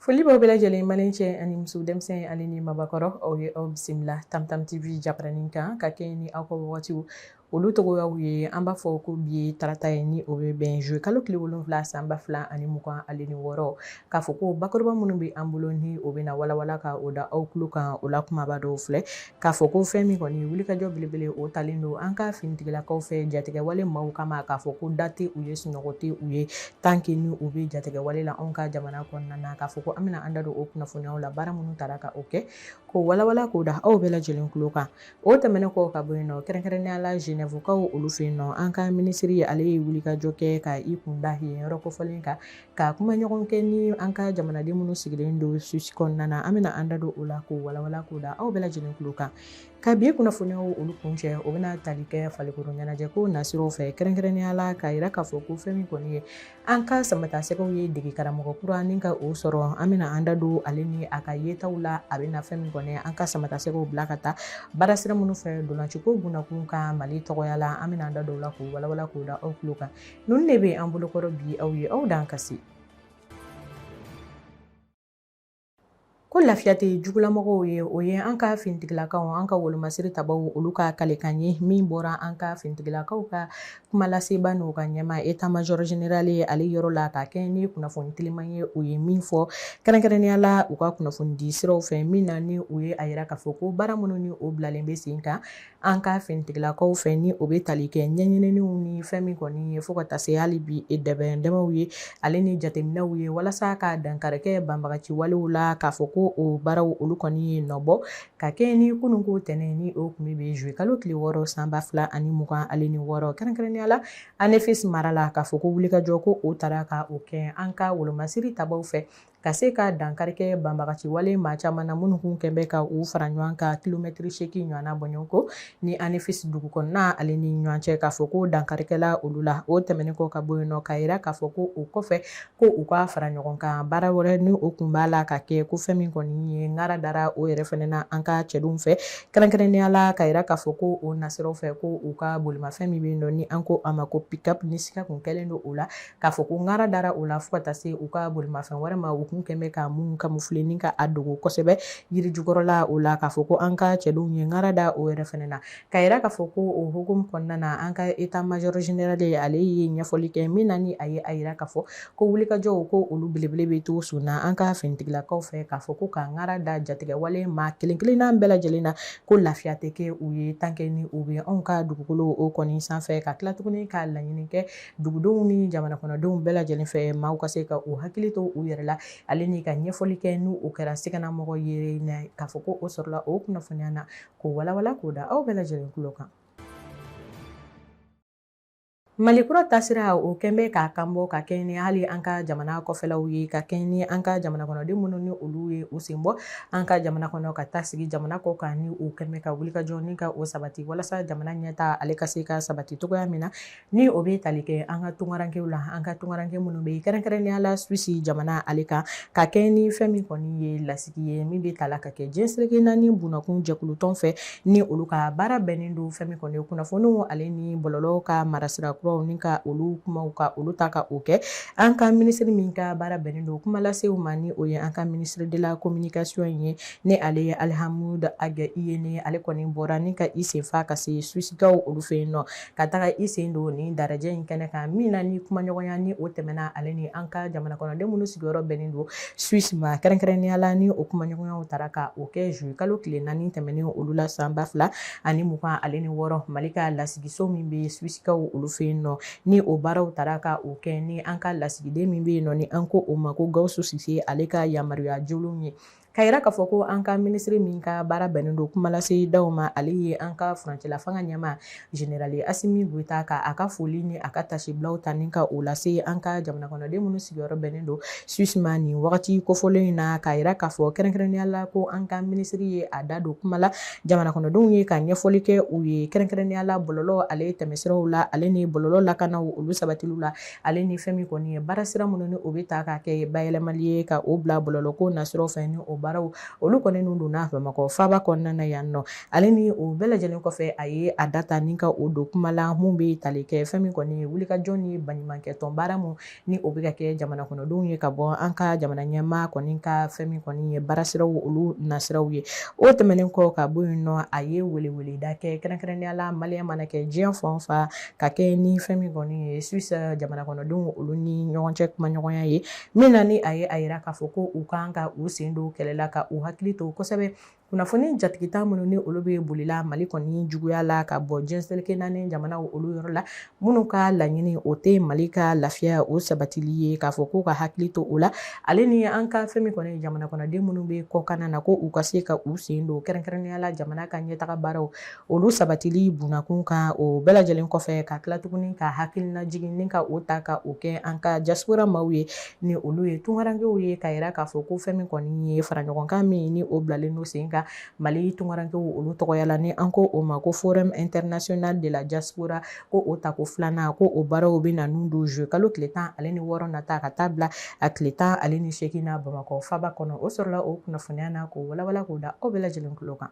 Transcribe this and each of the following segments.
Foli b'aw bɛɛ lajɛlen, mali cɛ ani muso, denmisɛn ani ni mabakɔrɔ. Aw ye aw bisimila Tamtam TV jabaranin kan ka kɛ ni aw ka wagatiw olu tɔgɔyaw ye. An b'a fɔ ko bi ye tarata ye, ni o bɛ bɛn juillet kalo tile 7 san 2026. K'a fɔ ko bakuruba minnu bɛ an bolo, ni o bɛna walawala ka o da aw tulo kan, o la kumaba dɔw filɛ. K'a fɔ ko fɛn min kɔni wulikajɔ belebele o talen don an ka finitigilakaw fɛ jatigɛwale maaw kama, k'a fɔ ko da tɛ u ye, sunɔgɔ tɛ u ye tant que ni u bɛ jatigɛwale la anw ka jamana kɔnɔna na. K'a fɔ ko an bɛna an da don o kunnafoniyaw la, baara minnu taara ka o kɛ, k'o walawala k'o da aw bɛɛ lajɛlen tulo kan. O tɛmɛnen kɔ ka bɔ yen nɔ, kɛrɛnkɛrɛnnenya la Genèvekaw olu fɛ yen nɔ, an ka minisiri ale ye wulikajɔ kɛ ka i kun da yen yɔrɔ kofɔlen kan, ka kuma ɲɔgɔn kɛ ni an ka jamanaden minnu sigilen don Suisse kɔnɔna na. An bɛna an da don o la k'o walawala k'o da aw bɛɛ lajɛlen tulo kan. Ka bi kunnafoniyaw olu kuncɛ, o bɛna tali kɛ falikoro ɲɛnajɛ ko nasiraw fɛ, kɛrɛnkɛrɛnnenya la k'a yira k'a fɔ ko fɛn min kɔni ye an ka samatasɛgɛw ye dege karamɔgɔ kura ni ka o sɔrɔ. An bɛna an da don ale ni a ka yetaw la, a bɛna fɛn min kɔni an ka samatasɛgɛw bila ka taa baarasira minnu fɛ dolanciko bunakun kan Mali tɔgɔya la. An bɛna an da don o la k'o walawala k'o da aw tulo kan. Ninnu de bɛ an bolokɔrɔ bi. Aw ye aw dan kasi ko lafiya tɛ jugulamɔgɔw ye. O ye an ka finitigilakaw, an ka wolomasiri tabaw olu ka kalekan ye, min bɔra an ka finitigilakaw ka kumalaseba n'u ka ɲɛma état major général ye ale yɔrɔ la, ka kɛ ni kunnafoni teliman ye. U ye min fɔ kɛrɛnkɛrɛnnenya la u ka kunnafoni di siraw fɛ, min na ni u ye a yira k'a fɔ ko baara minnu ni o bilalen bɛ sen kan an ka finitigilakaw fɛ, ni o bɛ tali kɛ ɲɛɲininiw ni fɛn min kɔni ye, fo ka taa se hali bi dɛmɛ dɛmɛw ye ale ni jateminɛw ye walasa ka dankari kɛ banbagaci walew la. K'a fɔ ko o baaraw olu kɔni ye nɔbɔ ka kɛ ni kununko tɛnɛn, ni o tun bɛ juillet kalo tile 6 san 2026, kɛrɛnkɛrɛnnenya la Anefis mara la. K'a fɔ ko wulikajɔ ko o taara ka o kɛ an ka wolomasiri tabaw fɛ ka se ka dankari kɛ banbagaci wale maa caman na minnu kun kɛn bɛ ka u fara ɲɔgɔn kan kilomɛtiri 8 ɲɔgɔnna bɔɲɔgɔnko ni Anefis dugu kɔnɔna ale ni ɲɔgɔn cɛ. K'a fɔ ko dankarikɛla olu la. O tɛmɛnen kɔ ka bɔ yen nɔ, k'a yira k'a fɔ ko o kɔfɛ ko u ka fara ɲɔgɔn kan baara wɛrɛ ni o kun b'a la ka kɛ, ko fɛn min kɔni ye ŋara dara o yɛrɛ fɛnɛ na an ka cɛdenw fɛ, kɛrɛnkɛrɛnnenya la k'a yira k'a fɔ ko o nasiraw fɛ, ko u ka bolimafɛn min bɛ yen nɔ ni an ko a ma ko pick-up, ni sika kun kɛlen don o la, k'a fɔ ko ŋara dara o la fo ka taa se u ka bolimafɛn wɛrɛ ma, u kun kɛn bɛ ka mun camoufler ni ka a dogo kosɛbɛ yiri jukɔrɔla o la. K'a fɔ ko an ka cɛdenw ye ŋara da o yɛrɛ fɛnɛ na, k'a yira k'a fɔ ko o hukumu kɔnɔna na, an ka état major général ale ye ɲɛfɔli kɛ, min na ni a ye a yira k'a fɔ ko wulikajɔw ko olu belebele bɛ to sun na an ka finitigilakaw fɛ, k'a fɔ ko ka ŋara da jatigɛwale maa kelen kelenna bɛɛ lajɛlen na, ko lafiya tɛ kɛ u ye tant que ni u bɛ anw ka dugukolo o kɔni sanfɛ. Ka tila tuguni ka laɲini kɛ dugudenw ni jamana kɔnɔdenw bɛɛ lajɛlen fɛ, maaw ka se ka u hakili to u yɛrɛ la, ale ni ka ɲɛfɔli kɛ n'u o kɛra siganamɔgɔ ye. K'a fɔ ko o sɔrɔla o kunnafoniya na k'o walawala k'o da aw bɛɛ lajɛlen tulo kan. Mali kura taasira o kɛn bɛ k'a kan bɔ ka kɛ ni hali an ka jamana kɔfɛlaw ye, ka kɛ ni an ka jamana kɔnɔden minnu ni olu ye u sen bɔ an ka jamana kɔnɔ ka taa sigi jamana kɔ kan, ni u kɛn bɛ ka wulikajɔ ni ka o sabati walasa jamana ɲɛta ale ka se ka sabati cogoya min na, ni o bɛ tali kɛ an ka tunkarankew la, an ka tunkaranke minnu bɛ kɛrɛnkɛrɛnnenya la Suisse jamana ale kan, ka kɛ ni fɛn min kɔni ye lasigi ye min bɛ tala ka kɛ diɲɛ seleke naani bunakun jɛkulutɔn fɛ, ni olu ka baara bɛnnen don fɛn min kɔni ye kunnafoniw ale ni bɔlɔlɔw ka marasira kuraw ni ka olu kumaw ka olu ta ka o kɛ. An ka minisiri min ka baara bɛnnen don kumalasew ma, ni o ye an ka ministre de la communication ye, ni ale ye Alihamudu Ag Iyene, ale kɔni bɔra ni ka i senfa ka se Suissekaw olu fɛ yen nɔ, ka taga i sen don ni darajɛ in kɛnɛ kan, min na ni kumaɲɔgɔnya ni o tɛmɛna ale ni an ka jamana kɔnɔden minnu sigiyɔrɔ bɛnnen don Suisse ma, kɛrɛnkɛrɛnnenya la ni o kumaɲɔgɔnyaw taara ka o kɛ juillet kalo tile 4 tɛmɛnen olu la san 2026. Mali ka lasigiso min bɛ Suissekaw olu fɛ yen nɔ, ni o baaraw taara ka o kɛ ni an ka lasigiden min bɛ yen nɔ ni an ko o ma ko Gawusu Sise, ale ka yamaruya jolenw ye, ka yira k'a fɔ ko an ka minisiri min ka baara bɛnnen don kumalase daw ma, ale ye an ka furancɛla fanga ɲɛmaa général Asimi Goyita ka a ka foli ni a ka tasibilaw ta ni ka o lase an ka jamana kɔnɔden minnu sigiyɔrɔ bɛnnen don Suisse ma nin wagati kofɔlen in na, k'a yira k'a fɔ kɛrɛnkɛrɛnnenya la ko an ka minisiri ye a da don kuma la jamana kɔnɔdenw ye, ka ɲɛfɔli kɛ u ye kɛrɛnkɛrɛnnenya la bɔlɔlɔ ale tɛmɛsiraw la, ale ni bɔlɔlɔ lakanaw olu sabatiliw la, ale ni fɛn min kɔni ye baara sira minnu ni o bɛ ta k'a kɛ bayɛlɛmali ye ka o bila bɔlɔlɔko nasiraw fɛ, ni o baara baaraw olu kɔni nun donna Bamakɔ faaba kɔnɔna na yan nɔ. Ale ni o bɛɛ lajɛlen kɔfɛ, a ye a data ni ka o don kuma la mun bɛ tali kɛ fɛn min kɔni ye wulikajɔ ni baɲumankɛ tɔn baara mun ni o bɛ ka kɛ jamana kɔnɔdenw ye ka bɔ an ka jamana ɲɛmaa kɔni ka fɛn min kɔni ye baarasiraw olu nasiraw ye. O tɛmɛnen kɔ ka bɔ yen nɔ, a ye weleweleda kɛ kɛrɛnkɛrɛnnenya la maliyɛn mana kɛ diɲɛ fan o fan, ka kɛ ni fɛn min kɔni ye Suisse jamana kɔnɔdenw olu ni ɲɔgɔn cɛ kumaɲɔgɔnya ye, min na ni a ye a yira k'a fɔ ko u kan ka u sen don kɛlɛ la, ka u hakili to kosɛbɛ kunnafoni jatigita minnu ni olu bɛ bolila Mali kɔni juguya la ka bɔ diɲɛ seleke naani jamanaw olu yɔrɔ la, minnu ka laɲini o tɛ Mali ka lafiya o sabatili ye, k'a fɔ k'u ka hakili to o la. Ale ni an ka fɛn min kɔni jamana kɔnɔden minnu bɛ kɔkanna na, ko u ka se ka u sen don kɛrɛnkɛrɛnnenya la jamana ka ɲɛtaga baaraw olu sabatili bunakun kan. O bɛɛ lajɛlen kɔfɛ, ka tila tuguni ka hakilina jigin ni ka o ta ka o kɛ an ka diaspora maaw ye, ni olu ye tunkarankew ye, ka yira k'a fɔ ko fɛn min kɔni ye fara ɲɔgɔnkan min ni o bilalen don sen kan Mali tunkarankew olu tɔgɔya la, ni an ko o ma ko Forum international de la diaspora, ko o tako filanan, ko o baaraw bɛ na nun don juillet kalo tile 16 nata ka taa bila a tile 18 na Bamakɔ faaba kɔnɔ. O sɔrɔla o kunnafoniya na k'o walawala k'o da aw bɛɛ lajɛlen tulo kan.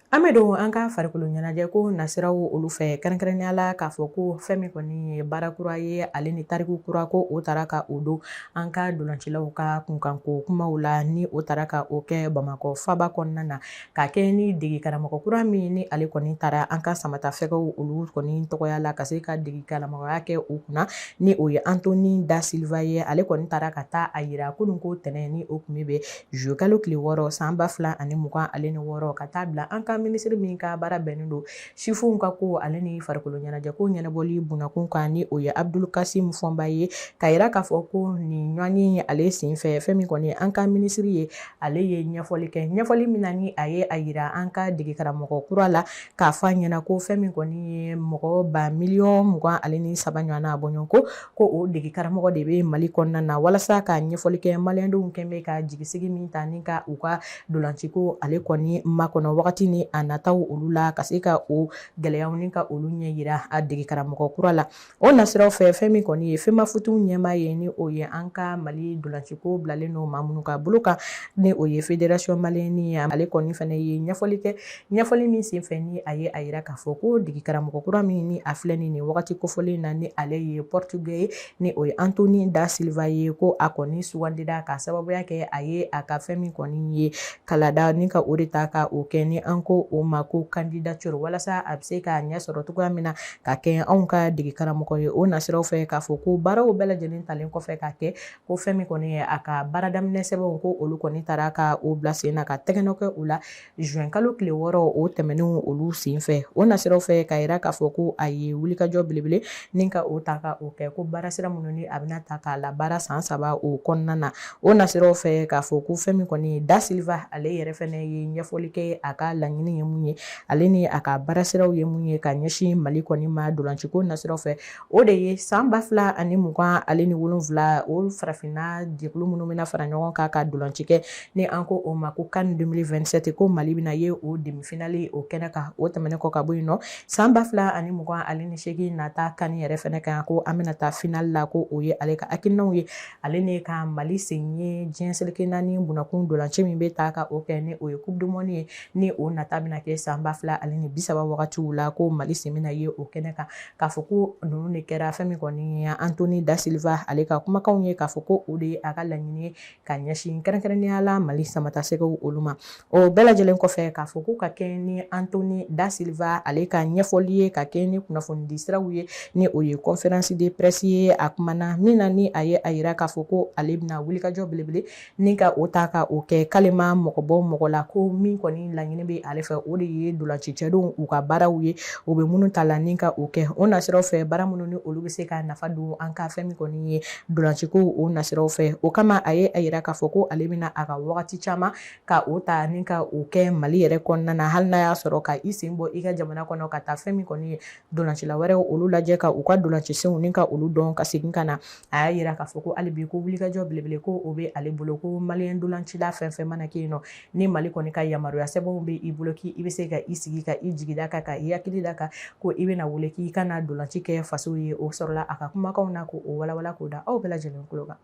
An bɛ don an ka farikolo ɲɛnajɛ ko nasiraw olu fɛ, kɛrɛnkɛrɛnnenya la k'a fɔ ko fɛn min kɔni ye baara kura ye, ale ni tariku kura, ko o taara ka o don an ka dolancilaw ka kunkanko kumaw la, ni o taara ka o kɛ Bamakɔ faaba kɔnɔna na, ka kɛ ni dege karamɔgɔ kura min ni ale kɔni taara an ka samatafɛgɛw olu kɔni tɔgɔya la ka se ka dege karamɔgɔya kɛ u kunna, ni o ye Anthony Da Silva ye. Ale kɔni taara ka taa a yira kunun ko tɛnɛn ni o kun bɛ bɛn juillet kalo tile 6 san 2026, ka taa bila an ka minisiri min ka baara bɛnnen don sifinw ka ko ale ni farikolo ɲɛnajɛ ko ɲɛnabɔli bunakun kan, ni o ye Abdul Kasim Fɔnba ye, ka yira k'a fɔ ko nin ɲɔgɔn ye ale senfɛ fɛn min kɔni an ka minisiri ye, ale ye ɲɛfɔli kɛ, ɲɛfɔli min na ni a ye a yira an ka dege karamɔgɔ kura la k'a fɔ a ɲɛna ko fɛn min kɔni ye mɔgɔ ba 23 million ɲɔgɔnna bɔɲɔgɔn ko o dege karamɔgɔ de bɛ Mali kɔnɔna na, walasa ka ɲɛfɔli kɛ maliyɛndenw kɛn bɛ ka jigisigi min ta ni ka u ka dolanciko ale kɔni makɔnɔ wagati ni a nataw olu la, ka se ka o gɛlɛyaw ni ka olu ɲɛ yira a dege karamɔgɔ kura la. O nasiraw fɛ, fɛn min kɔni ye FEMAFOOT ɲɛmaa ye, ni o ye an ka Mali dolanciko bilalen don maa minnu ka bolo kan, ni o ye Fédération malienne ye, ale kɔni fana ye ɲɛfɔli kɛ, ɲɛfɔli min senfɛ ni a ye a yira k'a fɔ ko dege karamɔgɔ kura min ni a filɛ nin wagati kofɔlen na, ni ale ye portugais ye, ni o ye Anthony Da Silva ye, ko a kɔni sugandira ka sababuya kɛ a ye a ka fɛn min kɔni ye kalada ni ka o de ta ka o kɛ, ni an ko o ma ko candidature, walasa a bɛ se k'a ɲɛ sɔrɔ cogoya min na ka kɛ anw ka dege karamɔgɔ ye. O nasiraw fɛ, k'a fɔ ko baaraw bɛɛ lajɛlen talen kɔfɛ ka kɛ, ko fɛn min kɔni ye a ka baara daminɛ sɛbɛnw, ko olu kɔni taara ka o bila sen na ka tɛgɛnɔ kɛ o la juin kalo tile 6 o tɛmɛnenw olu senfɛ. O nasiraw fɛ, ka yira k'a fɔ ko a ye wulikajɔ belebele ni ka o ta ka o kɛ, ko baarasira minnu ni a bɛna ta k'a labaara san 3 o kɔnɔna na. O nasiraw fɛ, k'a fɔ ko fɛn min kɔni ye Da Silva ale yɛrɛ fɛnɛ ye ɲɛfɔli kɛ, a ka laɲini ye mun ye, ale ni a ka baarasiraw ye mun ye ka ɲɛsin Mali kɔni ma dolanciko nasiraw fɛ, o de ye san 2027 o farafinna jɛkulu minnu bɛna fara ɲɔgɔn kan ka dolanci kɛ, ni an ko o ma ko CAN 2027, ko Mali bɛna ye o demi-finale o kɛnɛ kan. O tɛmɛnen kɔ ka bɔ yen nɔ, san 2028 nata CAN yɛrɛ fɛnɛ kan, ko an bɛna taa finale la, ko o ye ale ka hakilinaw ye, ale ni ka Mali sen ye diɲɛ seleke naani bunakun dolanci min bɛ ta ka o kɛ, ni o ye coupe du monde ye, ni o nata bɛna kɛ san 2030 wagatiw la, ko Mali sen bɛna ye o kɛnɛ kan. K'a fɔ ko ninnu de kɛra fɛn min kɔni ye Anthony Da Silva ale ka kumakanw ye, k'a fɔ ko o de ye a ka laɲini ye ka ɲɛsin kɛrɛnkɛrɛnnenya la Mali samatasɛgɛw olu ma. O bɛɛ lajɛlen kɔfɛ, k'a fɔ ko ka kɛ ni Anthony Da Silva ale ka ɲɛfɔli ye, ka kɛ ni kunnafonidi siraw ye, ni o ye conférence de presse ye, a kumana min na ni a ye a yira k'a fɔ ko ale bɛna wulikajɔ belebele ni ka o ta ka o kɛ, k'ale ma mɔgɔ bɔ mɔgɔ la, ko min kɔni laɲini bɛ ale fɛ, o de ye dolanci cɛdenw u ka baaraw ye, u bɛ minnu ta la ni ka o kɛ. O nasiraw fɛ, baara minnu ni olu bɛ se ka nafa don an ka fɛn min kɔni ye dolanciko o nasiraw fɛ, o kama a ye a yira k'a fɔ ko ale bɛna a ka wagati caman ka o ta ni ka o kɛ Mali yɛrɛ kɔnɔna na, hali n'a y'a sɔrɔ ka i sen bɔ i ka jamana kɔnɔ ka taa fɛn min kɔni ye dolancila wɛrɛw olu lajɛ, ka u ka dolancisenw ni ka olu dɔn ka segin ka na. A y'a yira k'a fɔ ko hali bi ko wulikajɔ belebele ko o bɛ ale bolo, ko maliyɛn dolancila fɛn fɛn mana kɛ yen nɔ, ni Mali kɔni ka yamaruya sɛbɛnw bɛ i bolo, k'i bɛ se ka i sigi ka i jigi da kan, ka i hakili da kan, ko i bɛna wele k'i ka na dolanci kɛ faso ye. O sɔrɔla a ka kumakanw na k'o walawala k'o da aw bɛɛ lajɛlen tulo kan.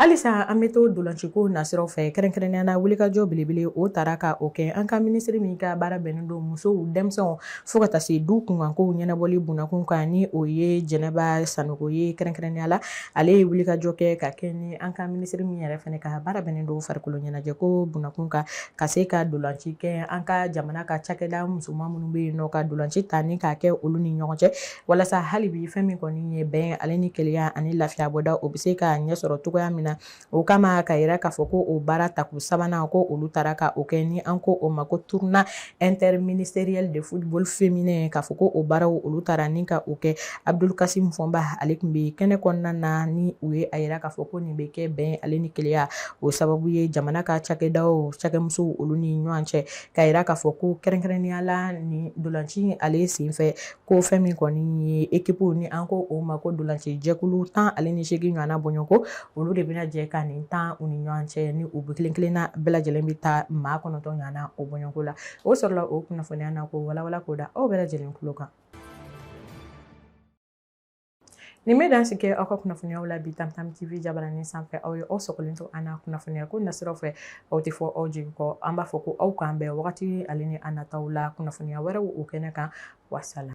Halisa an bɛ to dolanciko nasiraw fɛ, kɛrɛnkɛrɛnnenya na wulikajɔ belebele o taara ka o kɛ an ka minisiri min ka baara bɛnnen don musow, denmisɛnw, fo ka taa se du kunkankow ɲɛnabɔli bunakun kan, ni o ye Jɛnɛba Sanogo ye. Kɛrɛnkɛrɛnnenya la, ale ye wulikajɔ kɛ ka kɛ ni an ka minisiri min yɛrɛ fana ka baara bɛnnen don farikolo ɲɛnajɛko bunakun kan, ka se ka dolanci kɛ an ka jamana ka cakɛda musoman minnu bɛ yen nɔ, ka dolanci ta ni k'a kɛ olu ni ɲɔgɔn cɛ, walasa hali bi fɛn min kɔni ye bɛn ale ni kelenya ani lafiya bɔda, o bɛ se ka ɲɛ sɔrɔ cogoya min na. O kama ka yira k'a fɔ ko o baara tako sabanan, ko olu taara ka o kɛ, ni an ko o ma ko tournoi interministériel de football féminin, k'a fɔ ko o baaraw olu taara ni ka o kɛ. Abdul Kasim Fɔnba, ale tun bɛ kɛnɛ kɔnɔna na, ni u ye a yira k'a fɔ ko nin bɛ kɛ bɛn ale ni kelenya o sababu ye jamana ka cakɛdaw, cakɛmusow olu ni ɲɔgɔn cɛ, ka yira k'a fɔ ko kɛrɛnkɛrɛnnenya la nin dolanci ale senfɛ, ko fɛn min kɔni ye ekipu, ni an ko o ma ko dolanci jɛkulu 18 ɲɔgɔnna bɔɲɔgɔnko, olu de bɛna jɛ ka nin tan u ni ɲɔgɔn cɛ, ni u bɛ kelen kelenna bɛɛ lajɛlen bɛ taa maa 9 ɲɔgɔnna o bɔɲɔgɔnko la. O sɔrɔla o kunnafoniya na k'o walawala k'o da aw bɛɛ lajɛlen tulo kan. Nin bɛ dan sigi aw ka kunnafoniyaw la bi Tam Tam TV jabaranin sanfɛ. Aw ye aw sɔgɔlen to an na kunnafoniya ko nasiraw fɛ, aw tɛ fɔ aw jigi kɔ. An b'a fɔ ko aw k'an bɛn wagati ale ni an nataw la kunnafoniya wɛrɛw o kɛnɛ kan. Wasala.